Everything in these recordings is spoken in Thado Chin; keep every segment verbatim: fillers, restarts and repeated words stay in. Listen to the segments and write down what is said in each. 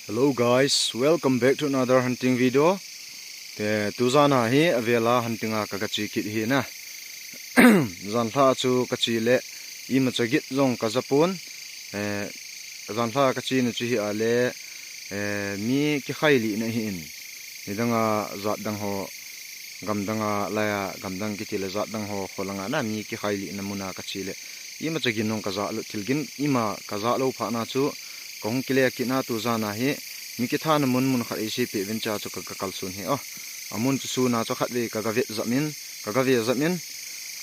Hello guys, welcome back to another hunting video. Te tujana hi avela hunting a ka, ka chi kit hi na. Janlha chu ka chi le imacha git jong ka japon. Eh, janlha ka chi na chu hi a le, eh, mi kikhai li na hi in. Nidanga jat dang ho, gamdanga laiya, gamdang kiti le jat dang ho, kholanga na mi kikhai li na muna ka chi le. Imacha gin jong ka ja lo, thil gin ima ka ja lo pha na chu, ka hung kile kit na tujana hi, mi kithana mun mun khat eisei peh vin cha chu ka, ka kalson hi o. Amun chu suna chu khatvei ka, ka vet jap in, ka, ka vet jap in,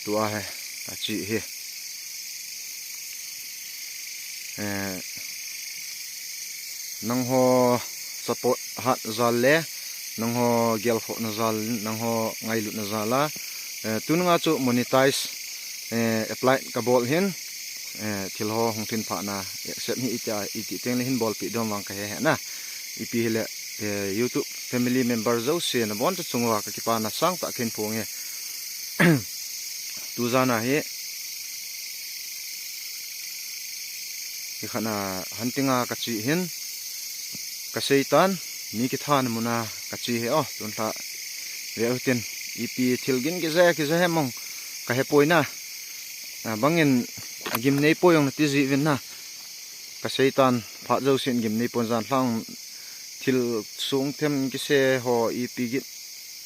tua hi, a chi hi. Eh, nangho support hat jal le, nangho gelkhohna jal, nangho ngailutna jal a, eh, tununga chu monetize, eh, apply ka bol hin, eh, thil ho hung lhin pha na, accept hi iti, iti teng le hin bolpi dom vang ka he he na. Ipi hile, eh, YouTube family member jouse nabon chunguva ka kipana sangtah kahin phong e. Tujana hi, hi khat na hunting a ka chi hin, ka seitan, mi kithana muna ka chi hi o, tunlha ve u tin, ipi thil gin kija, kija he mong, ka he poi na. A, bangin gimnei poi jong na ti ji vin na. Ka seitan phat jousen gimnei pon, janlha thil sung them kise ho ipi gin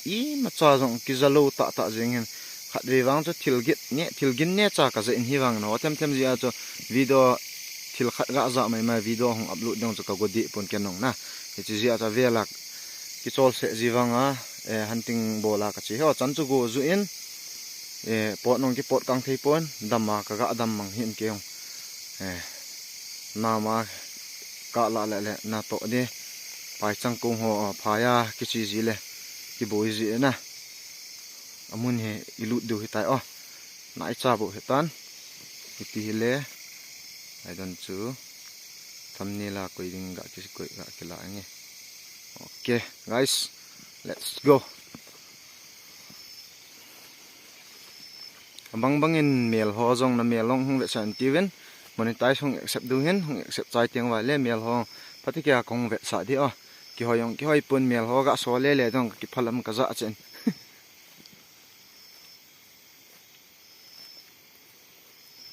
imacha jong kija lo tah tah jeng hin. Khatvei vang chu thil gin ne, thil gin neocha ka ja in hi vang na. Them them jeh a chu video thil khat ga ja mai mai video hung upload ding chu ka go deh pon ken jong na. Hiche jeh a chu avel a kichol seh ji vang a, eh, hunting bol a ka chi hi o, chan chu go ju in, eh, pot nong kipot kang thei pon, dam a ka ga dam mang hin kei jong. Eh, nama ka la le le na to de. Pai chang kong ho, a, phai a kichi ji le, kiboi ji na. Amun hi i lut diu hi tai o. Nai cha bo hi tan. Ipi hile. Ai don chu. Thumbnail a koi ding ga ki, koi ga kila nge. Okay, guys. Let's go. Abang bangin mel ho jong na mel hung hung vetsah in tiuvin, monetize hung accept diu hin, hung accept chai teng uva le mel ho phatecha ka hung vetsah di o. Kihoi jong kihoi pon, mel ho ga so le le jong ka kiphalam ka ja chen.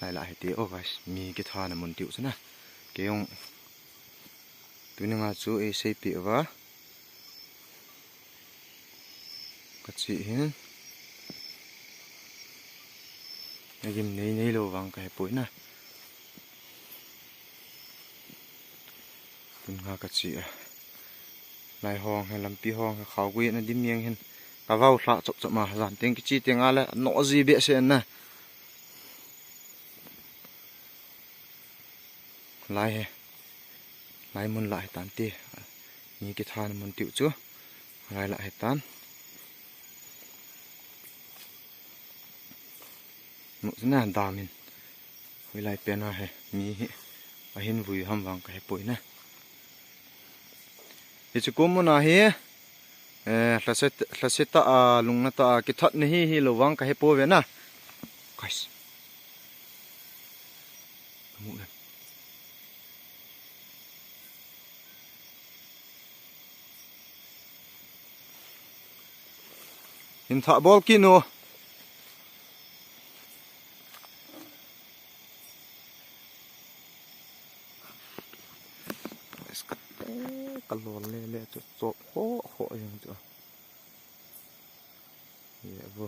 Lai la hiti o guys, mi kithana mun tiu chu na. Kei jong tuninga chu eisei peh uva. Ka chi hin. Na gimnei nei lo vang ka he poi na. Tun nga ka chi a. Lai hong he, lampi hong he, khao gui na dim jeng hin. Ka vau hla chop chop ma, jan teng kichi teng a le, no ji behseh na. Lai he. Lai mun la he tan ti. Mi kithana mun tiu chu. Lai la he tan. Mu na dam in. Hoilai pen a he. Mi hi. Ahin vui ham vang ka he poi na. Hiche kum mun a hi. Eh, lhase, lhase tah a, lungna tah a, kithat na hi, hi lo vang ka he pouve na. Guys. Amu em. Hin thah bol kit nu. Guys, ka, ka lol le le chu chop ho ho jeng chu. Ye bu.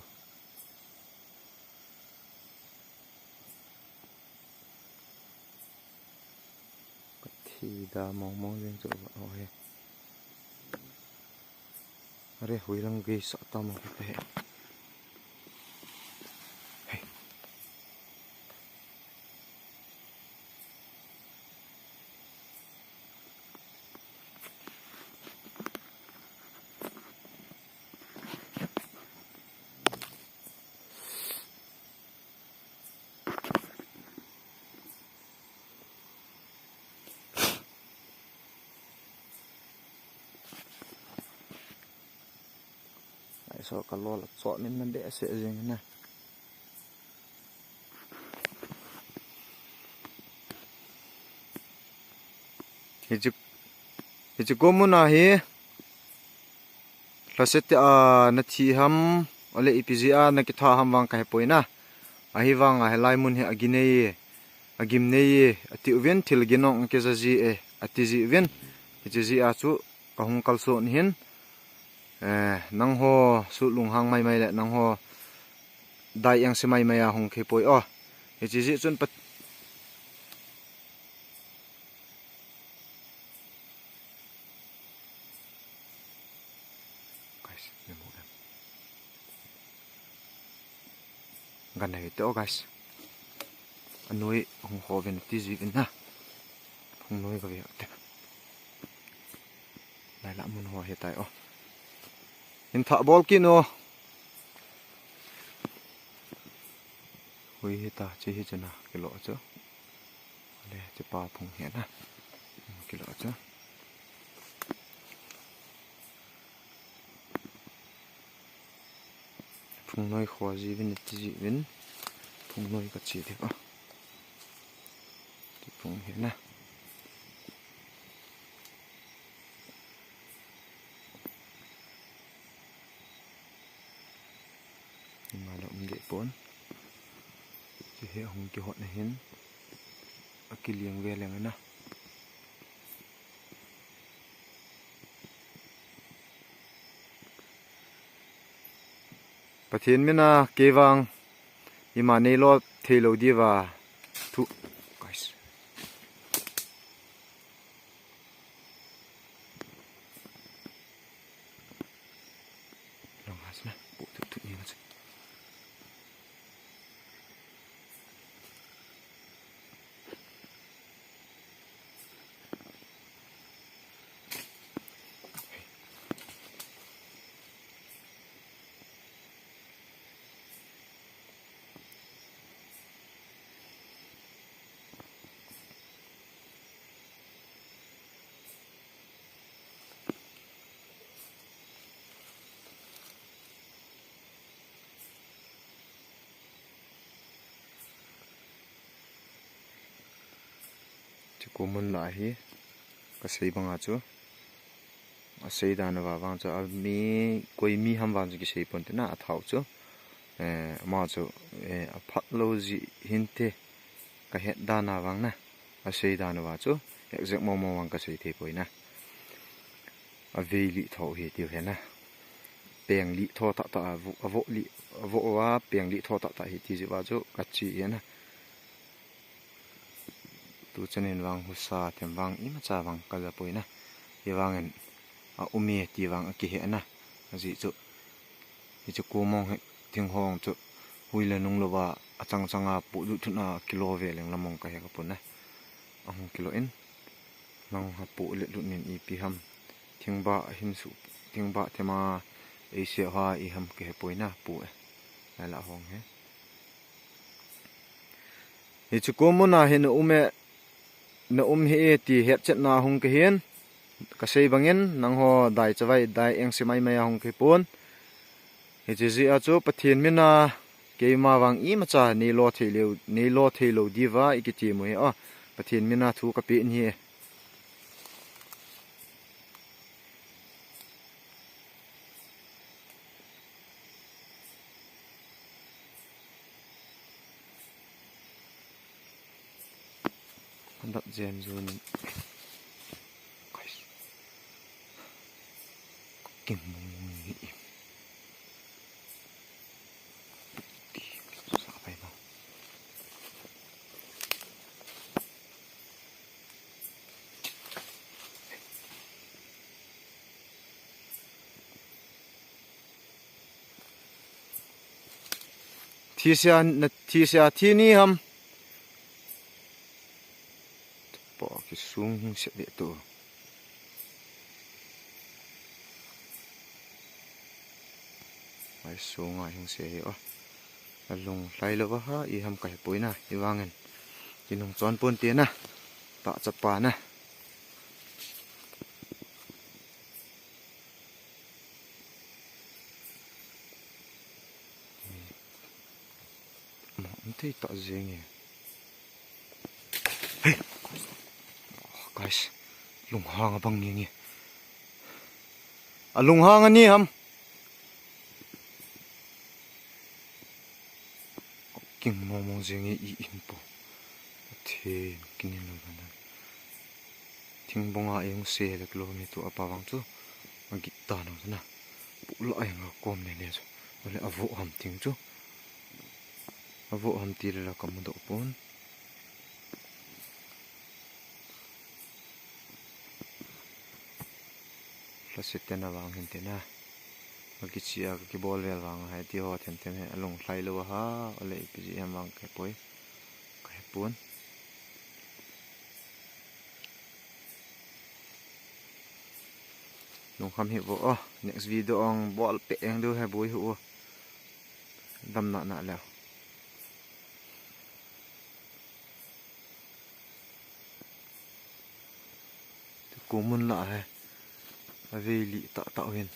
Ka thi da mong mong jeng chu ho he. Are hui lang gei sa ta mo pe. Hey. Ai so ka lol a chot min na behseh jeng na. Hichu Hiche ko mun a hi, lhase te a na thi ham, ole ipi jeh a na kitha ham vang ka hepoi na. Ahivang a hilai mun hi a ginei e, a gimnei e, ati uvin thil ginong kija ji e, ati ji uvin. Hiche jeh a chu ka hung kalson hin, eh, nangho su lunghang maimai le, nangho dai engse maimai a hung kipoi o. Hiche jeh chun pat Guys, ne mo em. Gan nei te o, guys. Anoi hung ho ven ti ji vin na. Hung noi ka ve te. Lai la mun ho he tai o. Hin tha bol ki no. Hui hi ta, chi hi chana, kilo chu. Le, chi pa phung hi na. Kilo chu. Phung noi kho ji vin, ti ji vin. Phung noi ka chi de a. Chi phung hi na. Ima la um deh pon. Chi he hung kihot na hin. A kiliang ve leng na. Pathen mina kei vang ima nei lo thei lo diva thu. Guys. Long has na, pu tu tu ni mas. Chu ko mun la hi ka sei banga chu. A sei dan a vang chu a mi, koi mi ham vang chu kisei pon te na a thau chu. Eh, ama chu, eh, a phat lo ji hin te ka het dan a vang na. A sei dan a chu exact mo mo vang ka sei thei poi na. A vei li tho hi tiu he na. Peng li tho ta ta a vo, a vo li, a vo a peng li tho ta ta hi ti ji va chu ka chi he na. Tu chanin vang husa them vang ima cha vang ka ja poi na. Hi vangin a um e ti vang a kihe na. A ji chu. Hi chu ko mong he thing hong chu. Hui le nung lo va a chang chang a pu du thun a kilo ve leng la mong ka he ka pun na. A hung kilo in. Nang ha pu le lut nin ipi ham. Thing ba hin su, thing ba them a ei se ha i ham ke he poi na pu e. Ai la hong he. Hi chu ko mun a hin um e, na um hi e ti het chet na hung ka hin, ka sei bangin, nang ho dai chavai, dai engse mai mai a hung ka hi pon. Hi chu ji a chu Pathen mina keima vang ima cha nei lo thei leu, nei lo thei lo diva i kiti mu hi a, Pathen mina thu ka pe ni e. Dap jen jun. King mong mong ni. Ti sa pai ba. Thi sia na, thi sia thi ni ham. Pa kisung hung se de to. Ai sunga hung se hi o. A lung lai lo va ha i ham ka he poi na i vangin. Ki nung chon pon te na. Ta chapa na. Mo, um thei ta jeng e. Hey! Guys, lunghang abang nge nge. Alunghang ani ham. King mong mong jing i, i in po. Pathen, kinin lo dan. Thingbonga eihung se le kilometer apa vang chu. Agit ta nang chu na. Pula eihung kom le le chu. Ole avoh ham ting chu. Avoh ham ti le la kamudoh pon. Lhaset tena vang hin tena. Kakichia kakibol vel vang hai ti ho them them hi alung lhai lou a ha, ole ipi jeh ham vang kahepoi. Kahepon. Lungkham hi vo o, next video ong bol peh eng diu hi boi hu o. Damna na leh. Tukum mun lah he. Avei lih tah tah uvin.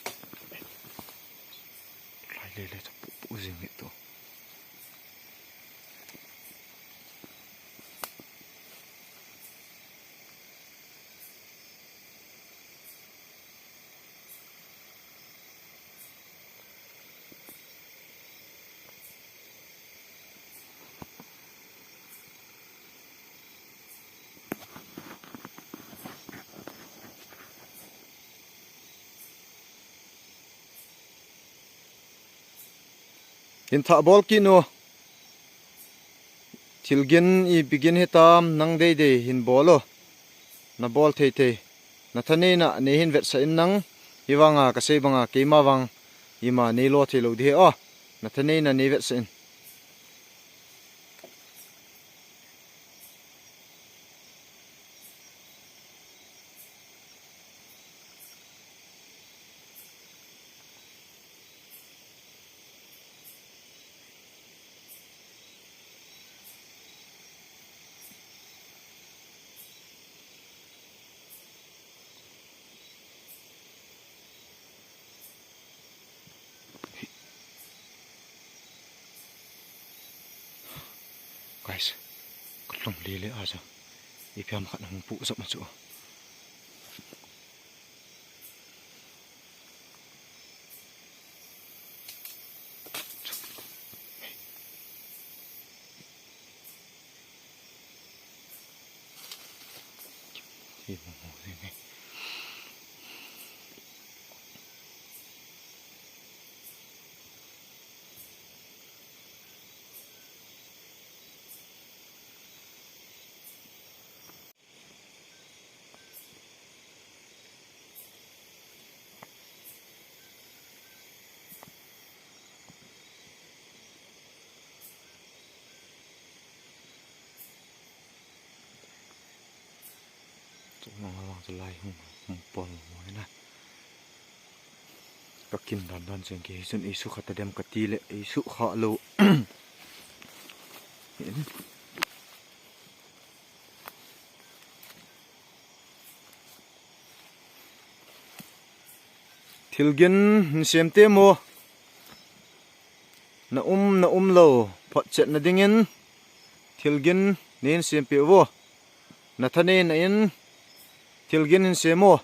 Lai le le chu pu pu jing le tu. Hin thah bol kit nu. Thil gin ipi gin hitam nang deidei hin bol o. Na bol thei thei. Na thaneina nei hin vetsah in nang. Hivanga kasei banga keima vang ima nei lo thei lou di he o. Na thaneina nei vetsah in. Guys, kalung lele aja. Ipi ham khat hung pu jap ma chu. Chuknung avang chu lai hung, hung pol mo na. Ka kin dan dan cheng ke, hichun eisu kha ta dem kati le, eisu kha lou. Thil gin hin sem te mo. Na um, na um lou, photchetna dingin thil gin nei hin sem peh uvo. Na thaneina in thil gin hin sem o.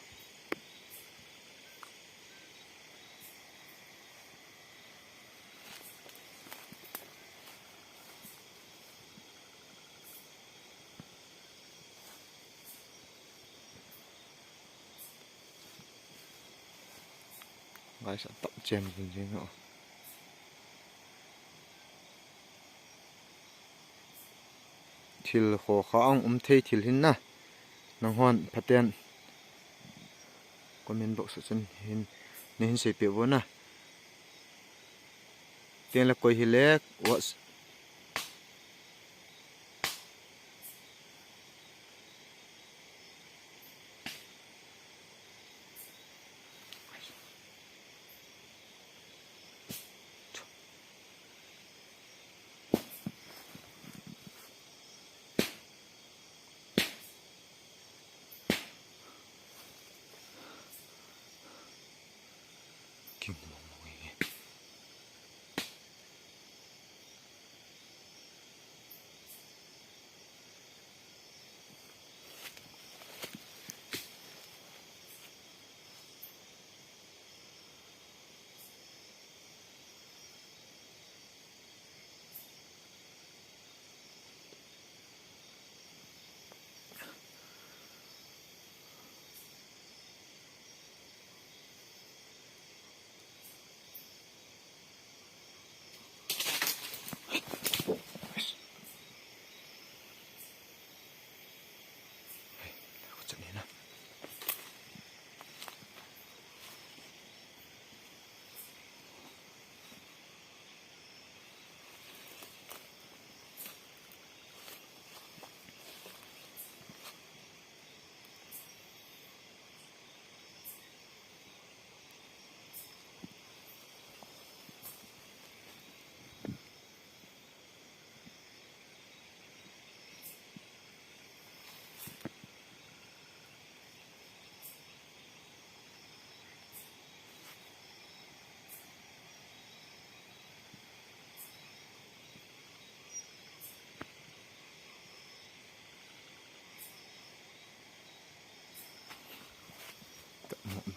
Guys, atap chen jing jing o. Thil kho kha ang um thei thil hin na. Nang hon phaten comment box a chun hin, nei hin sei peh uvo na. Tin le koi hi le, what's King mong mong e.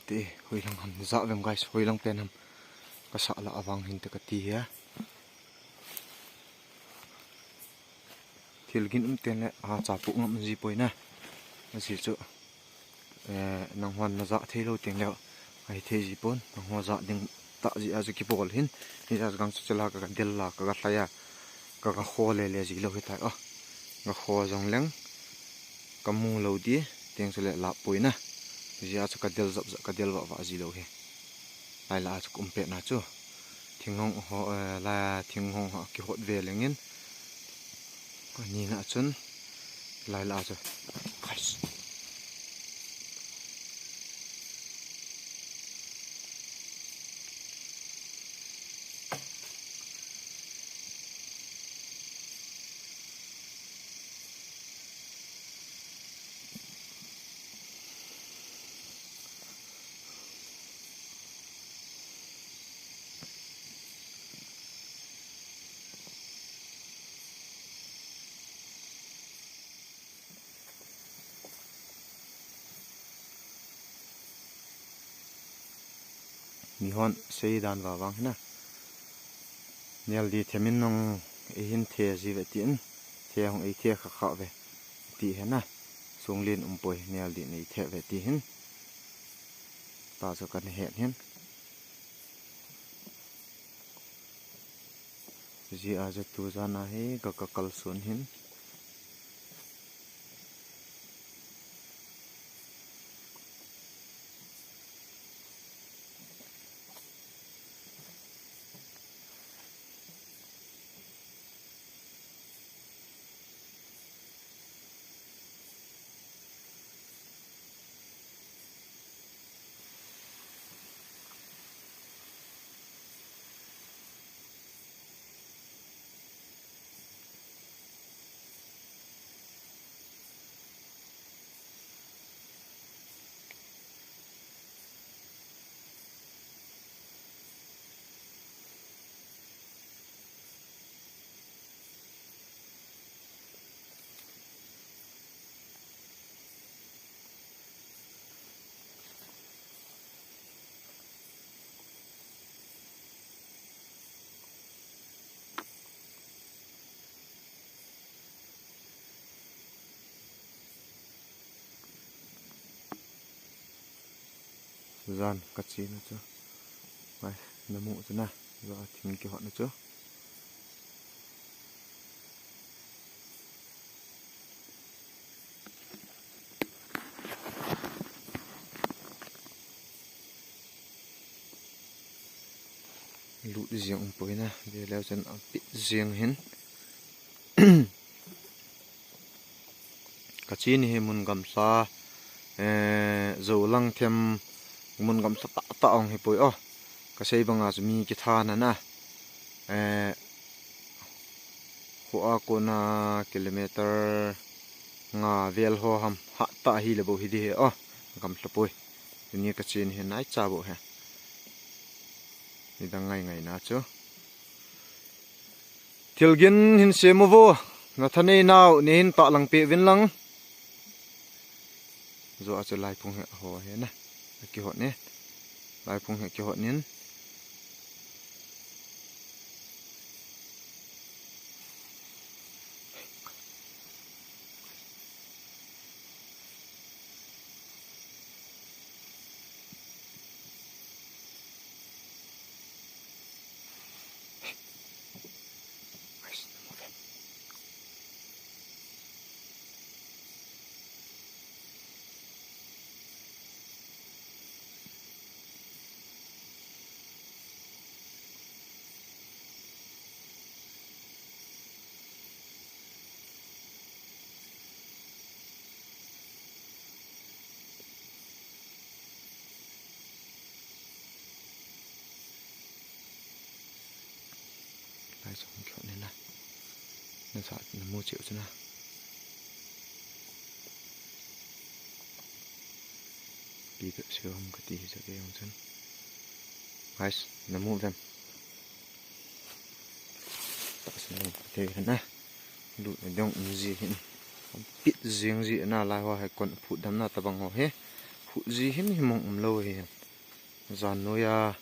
Te, hoilang ham najah vem guys, hoilang pen ham kasah lah avang hinte kati hi a. Thil gin um ten le acha poh ngam ji poi na. Ajeh chu, eh, nangho najah thei lou teng leh ahithei ji pon, nangho jah ding tah jeh a chu kibol hin. Hijeh a chu gang chu chela ka, kadel la ka, kalhai a, ka, kakho lele ji lou hitai o. Kakho jong leng kamu lou di, teng chule lah poi na. Hijeh a chu kadel jap jap, kadel vah vah ji lou hi. Lai lah a chu ka um pet na chu. Thinghong ho, eh, la thinghong ho kihot ve lengin. Ani na chun. Lai lah a chu. Mihon seidan vavang hina. Nel di themin nong eihin the ji ve tin, the hong eithe kha kha ve ti hina. Sunglen um poi, nel di neithe ve ti hin. Tachu kana het hin. Hijeh a chu tujan a hi ka, kakal sun hin. Jan kachena chu. Mai, namu chu na. Jan thing kihotna chu. Lut jeng um poi na, veleu chun apit jeng hin. Kachena hi mun gamsa, eh, Jolang them mun gamsa tah tah ong hi poi o. Kasei banga chu mi kitha na na. Eh, Khua kona kilometer nga vel ho ham hah tah hile bou hi di hi o. Gamla poi. Tuni kachena hi naicha bou hi. Nidang ngai ngai na chu. Thil gin hin sem uvo. Nathanei nau, neihin tahlang peh uvin lang. Jo a chu laiphung hi aho hi na. Akihot ni. Laiphung hi akihot nin. Lai chong kyo ne na. Na sa na mu cheu chu na. Pi pep se hom kati hi sa ke yong chun. Guys, na mu vem. Ta se na te na. Lut na dong um ji hin. Pit jing ji na lai ho hai kon phut dam na tabang ho he. Phut ji hin hi mong um lo hi. Jan noiya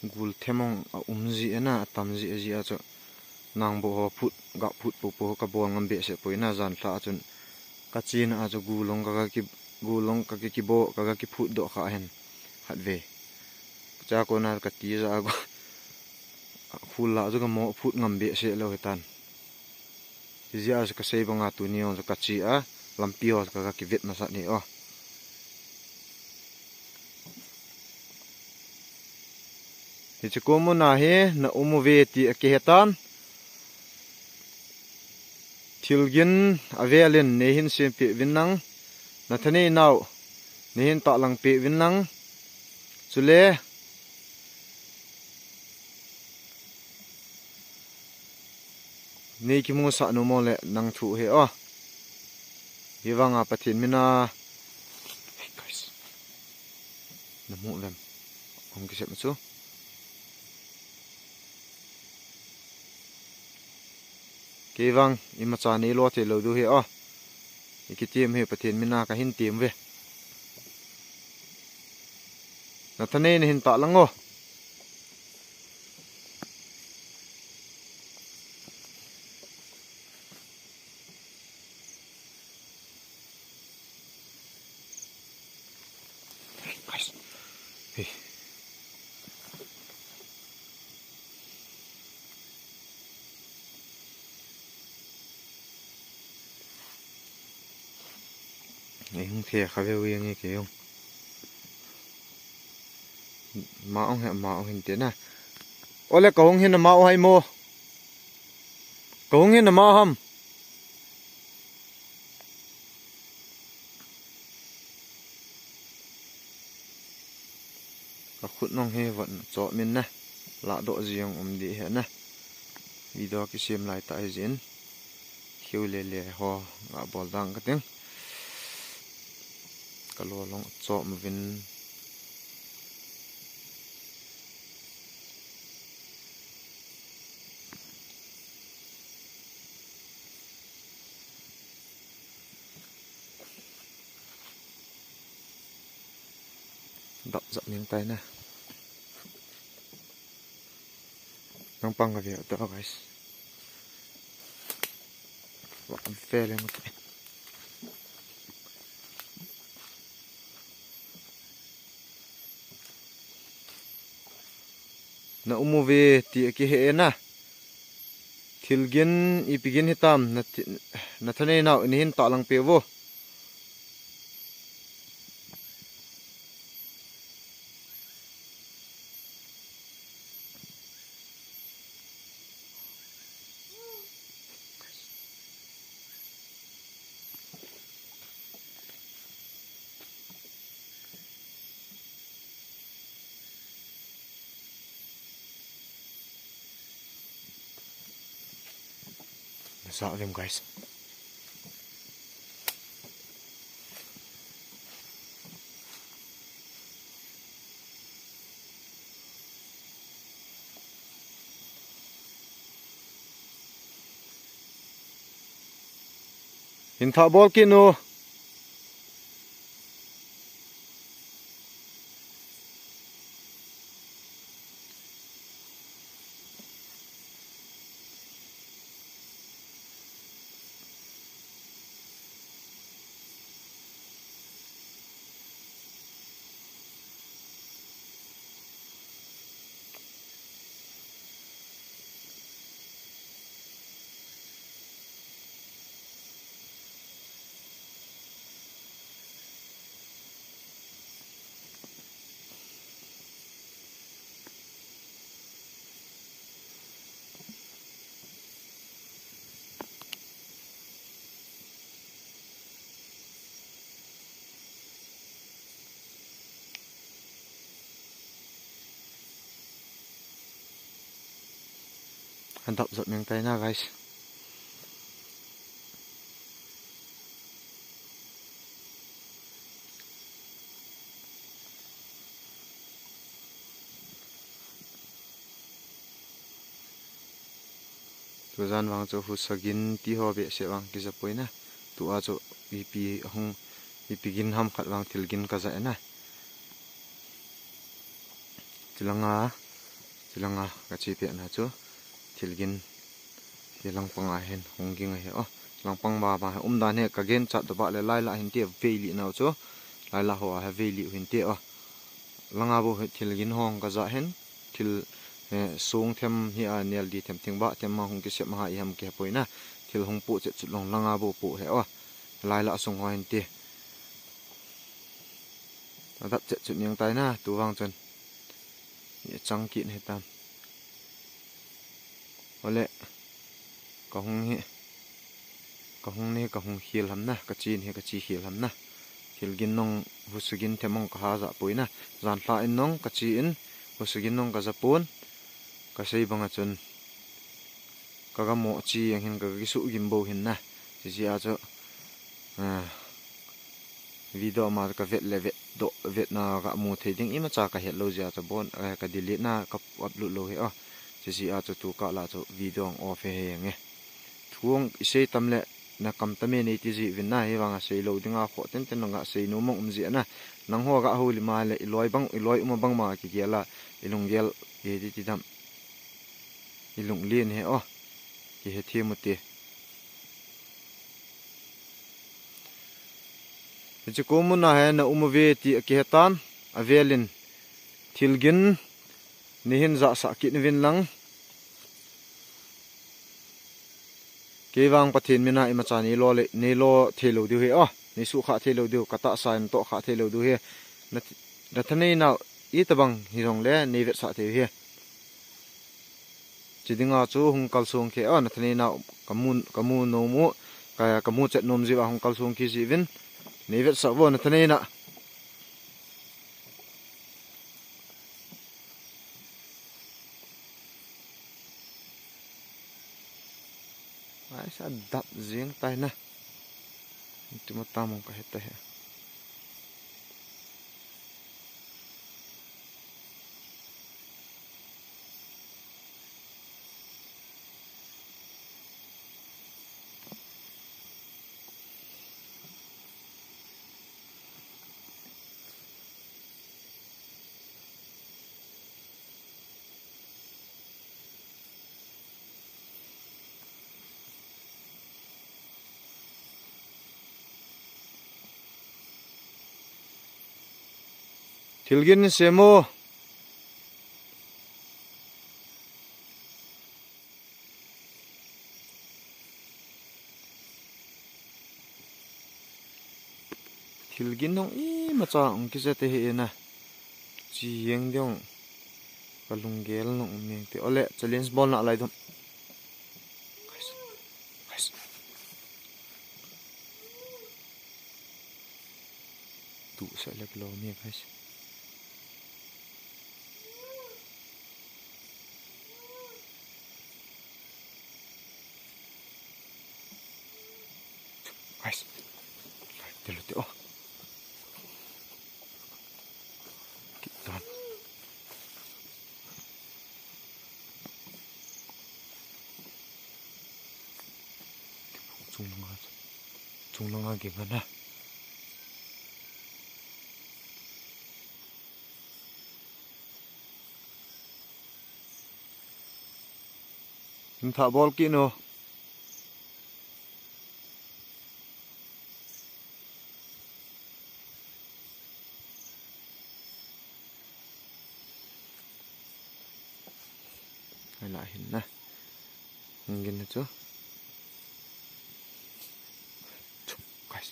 gul themong a um ji e na, a tam ji e, ji a chu nang bo ho phut, ga phut po po ho ka bol ngam behseh poi na, jan lha a chun ka chena a chu gulong ka, ka ki, gulong ka ki, kibo, ka, ka kiphut doh kha hen khat ve. Cha ko na ka ti ja a go, khul la chu ka mo phut ngam behseh lou hitan. Hijeh a chu ka sei banga tuni jong chu ka che a, lampi ho chu ka, ka kivet masat ni o. Hiche ko muna hi na um uve ti a kihe tan. Thil gin avel in nei hin sempeh uvin lang, na thanei nau nei hin tahlang peh uvin lang. Chule nei kimusah nom uleh nang thu hi o. Hivanga Pathen mina. Hey guys. Na mu vem? Hung kisep chu. Kei vang imacha nei lo thei lou diu hi o. I kitem hi Pathen mina ka hin tem ve. Na thanei na hin tahlang o. Hey. Ei hung the kha ve ui nge kei jong. Ma ong he, ma ong hin te na. Ole ka hung hin ma o hai mo. Ka hung hin ma ham. Ka khut nong hi von chop min na. Lahdoh ji jong um di he na. Video kisem lai ta hi jin. Khiu le le ho ga bol dang ka ting. Ka lo long chop uvin. Dap jap ning tai na. Nang pang ka ve ta guys. Wa kan fe le mo. Na um uve ti a kihe e na. Thil gin ipi gin hitam na thi-, na thanei nau nei hin tahlang peh uvo. Nasa vem guys. Hin tha bol kit nu. An dap jot meng tai na, guys. Tujan vang chu husa gin ti ho behseh vang kija poi na. Tua chu ipi hung, ipi gin ham khat vang thil gin kaja e na. Chilanga, chilanga kache pehna chu thilgin, chilang panga hin hung ging ahi o. Chilang pang ba ba umdan hi kagen chat doh ba le lai la hin te vei li nau chu. Lai la ho a vei li hin te o. Langa bo hi thilgin hong kaja hin thil, eh, sung them hi a nel di them thing ba them ma hung kisem ha i ham ke poina. Thil hung pu chet chut long langa bo pu he o. Lai la sung ho hin te. Adap chet chut niang tai na tu vang chun. Ye chang kin he tam. Ole, kahung hi, kahung ni kahung khel ham na, kache ni kache khel ham na. Thilgin nong husugin themong kaha ja poina. Jan hla in nong kache in, husugin nong kaja pon. Kasei banga chun kagamo chi ang hin kagisuh gim bo hin na. Sisi a chu, ah, video ma kavet le vet doh, vetna kamu thei ding imacha kahet lou jia chu bon, eh, ka delete na ka upload lou hi o. Sisi a chu tu kah la chu video ang off he he nge. Thu ang isei tam le na kam tam e nei ti ji vin na hi vang a sei lou ding a kho ten ten nga sei nu mong um ji na. Nang ho ga ho li ma le i loi bang, i loi um bang ma kigel a i lunggel e ti ti dam. I lung lien he o. Kihe thim u ti. Hiche ko mun a he na um uve ti akihe tan, avel in thilgin nei hin jasah kit uvin lang. Kei vang Pathen mina imacha nei lo le, nei lo thei lou diu he o, nei sukha thei lou diu, ka tahsa in tohkha thei lou diu he. Na, na thanei nau itabang hi jong le nei vetsah thei u he. Chi dinga chu hung kalsong khe o, na thanei na kamu, kamu nom u, ka, kamu chet nom jiu a hung kalsong khe ji vin. Nei vetsah vo na thanei na. Ai sa dap jing tai na. Tuma tamong ka het ta he. Thilgin sem o. Thilgin hong imacha hong kija te hi na. Chi jeng ding ka lunggel nong um jeng te. Ole, challenge bol na lai dum. Guys. Guys. Tu sa lek lo ni, guys. Guys. Te lo te o. Kitan. Chung langa, chung langa ging ana. Him tha bol kit no. Hai la hin na. Hung gin na chu. Guys.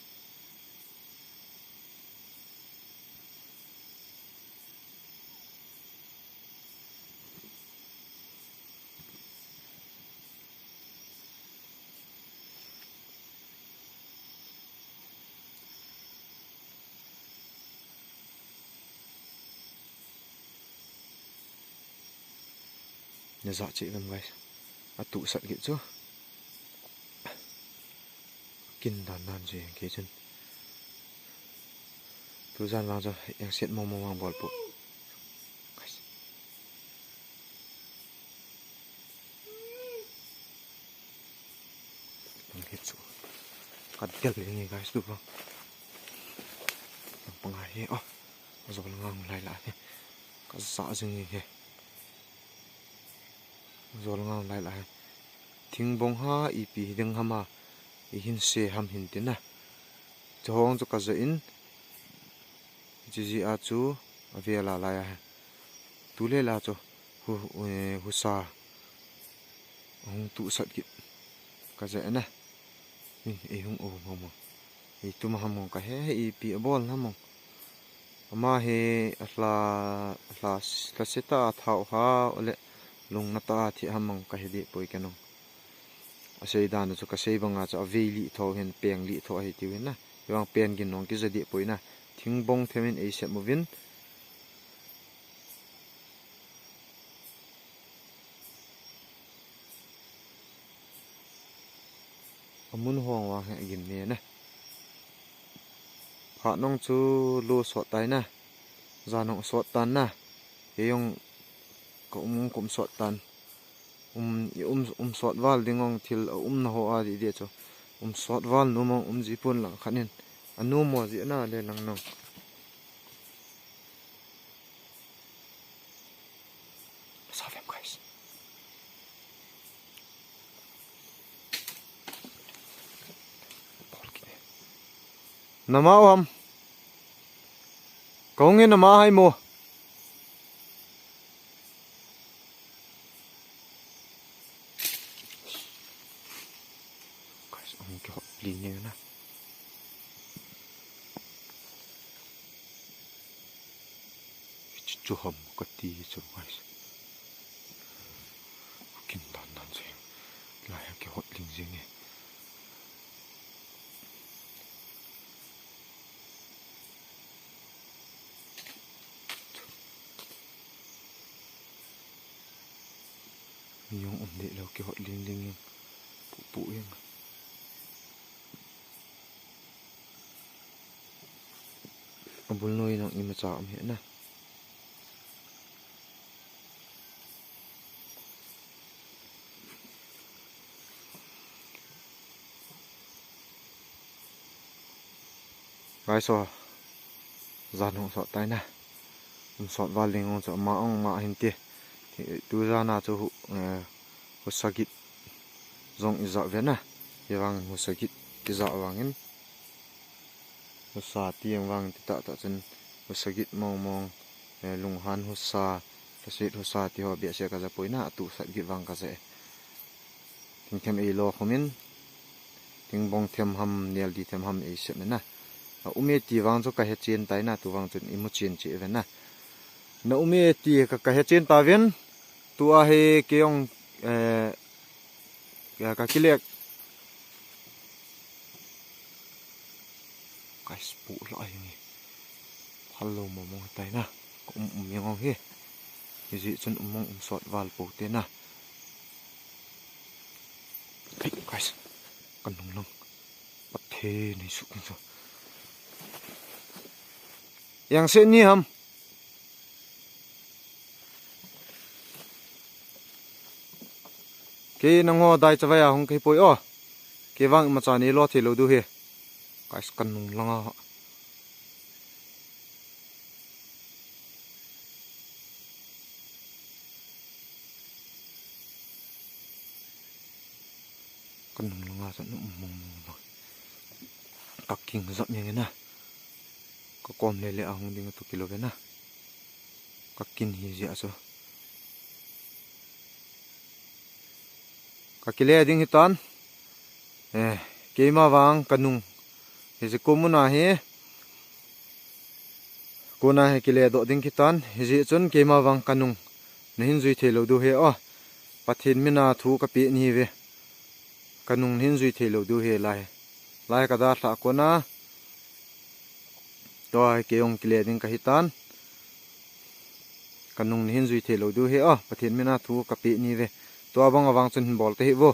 Na ja che vem, guys. Atu sat git chu. Kin dan dan che ke chun. Tu jan vang chu eng set mo mo vang bol pu. Guys. Pang hi chu. Ka del le nge, guys, tu pang. Pang pang a hi, oh. Jol ngang lai la hi. Ka ja jing e he. Jol ngal lai la he. Thingbong ha ipi hi ding ham a, i hin se ham hin tin a. Chu hong chu ka ja in, chi ji a chu a ve la lai a he. Tu le la chu hu, eh, husa hung tu sat kit ka ja na. Min ei hung o mo mo. Ei tu ma ham mo ka he, he ipi a bol na mo. Ama he a hla, a hla, hla se ta a thau ha, ole lung na ta a thi ham mo ka he di poi ka nung. A sei dan chu ka sei banga chu a vei li tho hin peng li tho a hi tiu hin na. Hi bang pen gin nong ki ja di poi na. Thingbong them in ei sep mo vin. A mun hong vang he gim ne na. Pha nong chu lu sot tai na. Ja nong sot tan na. He yong ka um kum sot tan. Um, i um, um sot val ding ong thil a um na ho a di di chu. Um sot val nu mong um ji pun lang khan in. A nu mo ji na le lang nong. Sa vem, guys. Nama o ham. Kong e nama hai mo. Guys, ang kihot ling na. Hichu ham kati chu, guys. Kin dan dan chu. Lai a kihot ling jing e. Mi jong um deh lou, kihot ling ling jeng. Puh puh jeng. Abul noi nang imacha um hih na. Guys o, jan hung sot tai na. Um sot val ding ong chu ama ong ma hin ti. Tu jan a chu hu, eh, husa git jong ija ve na. Hivang husa git kija vangin. Husa ti ang vang ti tah tah chun husa git mong mong, eh, lunghan husa, lhaset husa ti ho behseh kaja poi na, atu sat git vang kaja e. Thingthem eilo khomin, thingbong them ham, neldi them ham eisep na. A um e ti vang chu kahe chen tai na, tu vang chun imu chen cheh ve na. Na um e ti ka, kahe chen ta ven, tua hi kei jong, eh, ka, kakile. Guys, puh lah ahi nge. Phal lou mong mong tai na. Ka um um jeng ong hi. Hijeh chun um mong um sot val pou te na. Hey, guys. Ka nung lang. Pathen nei suk kin so. Yang se ni ham. Kei nangho dai chavai a hung kei poi o. Kei vang imacha neilo thei lou diu hi. Guys, ka nung lang a. Ka nung langa chu um mong mong bang. Ka kin jap jeng e na. Ka kom le le a hung ding tu kilou ve na. Ka kin hijeh a chu. Ka kile ding hitan. Eh, keima vang ka nung. Hijeh a ko muna hi. Kona hi kile doh ding kitan, hijeh chun keima vang ka nung. Na hin jui thei lou diu hi o. Pathen mina thu ka pe ni ve. Ka nung na hin jui thei lou diu hi lai. Lai ka dalha kona. Tua hi kei jong kile ding ka hitan. Ka nung na hin jui thei lou diu hi o. Pathen mina thu ka pe ni ve. Tua bang a vang chun hin bol te hi vo.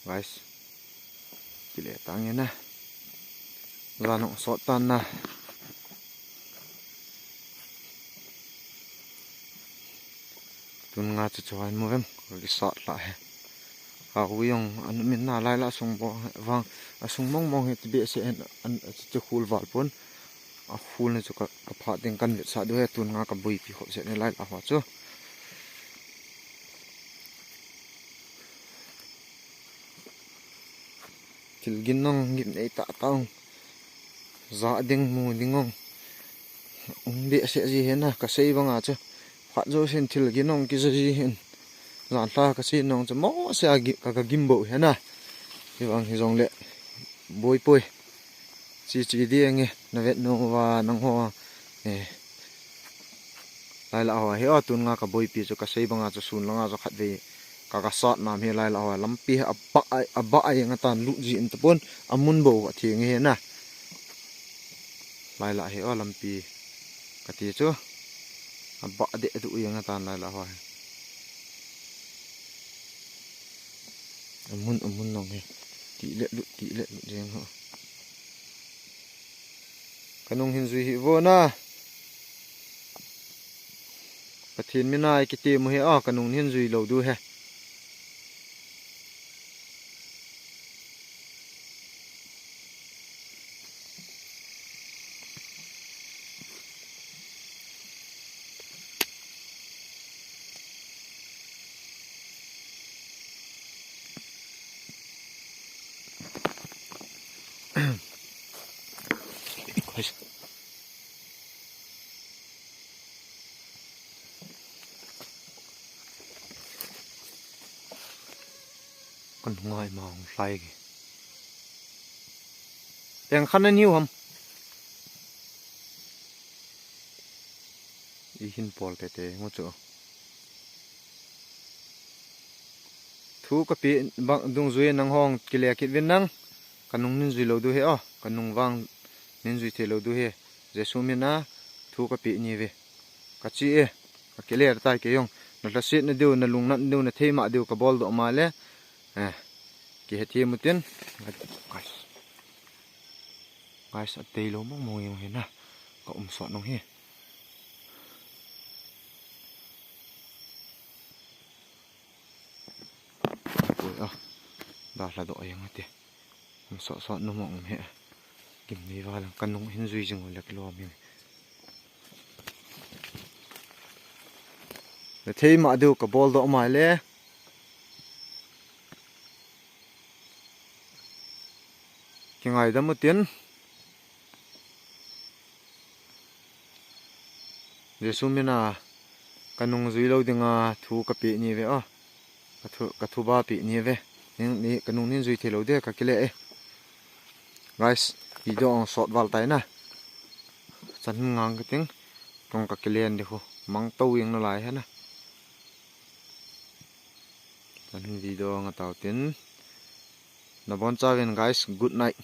Guys. Kile tang e na. Jan hung sot tan na. Tun nga chu chuan mo vem. Ka kisat lah he. Ka hui jong an min na lai la sung bo vang. A sung mong mong he ti behseh hen an, a chi, chi khul val pon. A full ni chu ka, ka phat ding kan vetsah diu ahi, tun nga ka boipi khop set ni lai la ho chu. Thil gin nong gim nei ta ta ong. Za ding mu ding ong. Ong behseh ji ahi na, ka sei banga chu. Phat jousen thil gin nong kija ji ahin. Jan lha ka sei nong chu mo se a gi-, ka, ka gim bou ahi na. Hivang hijongle. Boi poi. Chi chi di ange, na vet nom uva nangho. Eh. Lai la ho, he o, tun nga ka boipi chu ka sei banga chu sun langa chu khatvei ka, ka sat nam hi lai la ho, lampi a ba, a ba a eng atan lut ji in tapon, a mun bou a theng hi na. Lai la he o, lampi ka ti chu. A ba de du eng atan lai la ho. A mun, a mun nong he. Ti le lut, ti le lut jeng ho. Ka nung hin jui hi vo na. Pathen mina i kiti mu hi a, ka nung hin jui lou diu he. Kan ngai ma hung hlai ke. Teng khan na niu ham. I hin pol tete ngo chu. Thu ka pe bang dungjui nang hong kile kit vin nang. Ka nung nin jui lou diu he o. Ka nung vang nin jui thei lou diu he. Jesu mina thu ka pe ni ve. Ka chi e. Ka kile tai ke jong. Na lhasetna diu, na lungnatna diu, na theima diu ka bol doh ma le. Eh. Kihe thei mu tin. Guys. Guys, a tei lou mong mong jong he na. Ka um sot nong he. Poi a. Da hla doh jeng ate. Um sot sot nu mong um he. Gim nei va lang ka nung hin jui jing u le kilom jing. Na theima diu ka bol doh ma le. Kingaidam u tin. Jesu mina ka nung jui lou dinga thu ka pe ni ve o. Ka thu, ka thu ba pe ni ve. Nin, ni, ka nung nin jui thei lou de ka kile e. Guys, video ong sot val tai na. Chan hin ngang ka ting. Tong ka kile an de khu. Mang to jeng na lai he na. Chan hin video ong a tau tin. Na bon chauvin guys, good night.